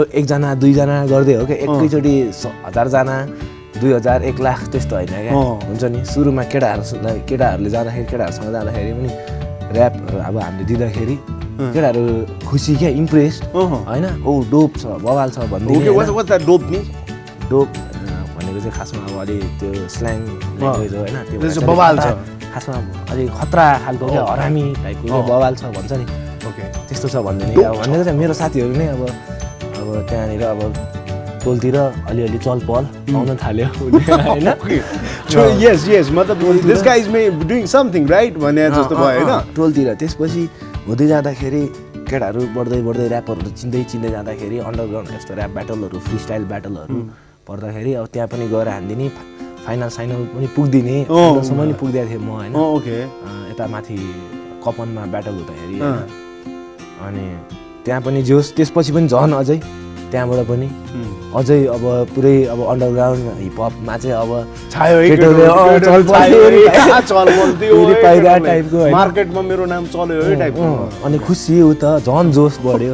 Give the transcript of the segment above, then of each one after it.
एकजना दुईजना गर्दै हो क्या एकैचोटि 1000 जना 2000 1 लाख त्यस्तो होइन क्या हुन्छ नि सुरुमा केटाहरूले जाँदाखेरि केटाहरूसँग जाँदाखेरि पनि ऱ्यापहरू अब हामीले दिँदाखेरि केटाहरू खुसी क्या इम्प्रेस होइन ओ डोप छ बवाल छ भन्दै डोप भनेको चाहिँ खासमा अब अलि त्यो स्ल्याङ ल्याङ्ग्वेज हो होइन त्यो बवाल छ खासमा अलि खतरा खालको क्या हरामी टाइपको बवाल छ भन्छ नि त्यस्तो छ भन्दै नि अब भनेको चाहिँ मेरो साथीहरू नै अब त्यहाँनिर अब टोलतिर अलिअलि चलपल आउन थाल्यो होइन यस मतलब this guy is doing something right भने जस्तो भयो होइन टोलतिर त्यसपछि हुँदै जाँदाखेरि केटाहरू बढ्दै बढ्दै ऱ्यापरहरू चिन्दै जाँदाखेरि अन्डरग्राउन्ड यस्तो ऱ्याप ब्याटलहरू फ्री स्टाइल ब्याटलहरू पर्दाखेरि अब त्यहाँ पनि गएर हानिदिने फाइनल पनि पुग्दिने फाइनलसम्म पनि पुग्दै थिएँ म होइन यता माथि कपनमा ब्याटल हुँदाखेरि अनि त्यहाँ पनि जोस् त्यसपछि पनि झन् अझै त्यहाँबाट पनि अझै अब पुरै अब अन्डरग्राउन्ड हिपहपमा चाहिँ अब मार्केटमा मेरो नाम चल्यो है टाइपको अनि खुसी हो त झन् जोस बढ्यो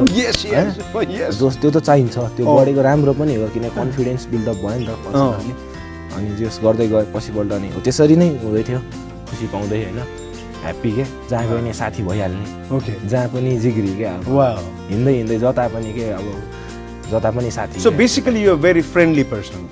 जोस त्यो त चाहिन्छ त्यो बढेको राम्रो पनि हो किन कन्फिडेन्स बिल्डअप भयो नि त पर्सनली अनि जोस गर्दै गए पछिपल्ट नि हो त्यसरी नै हुँदै थियो खुसी पाउँदै होइन ह्याप्पी के जहाँ गयो नि साथी भइहाल्ने जहाँ पनि जिग्री क्या अब हिँड्दै जता पनि के अब जता पनि साथी so basically you are very friendly person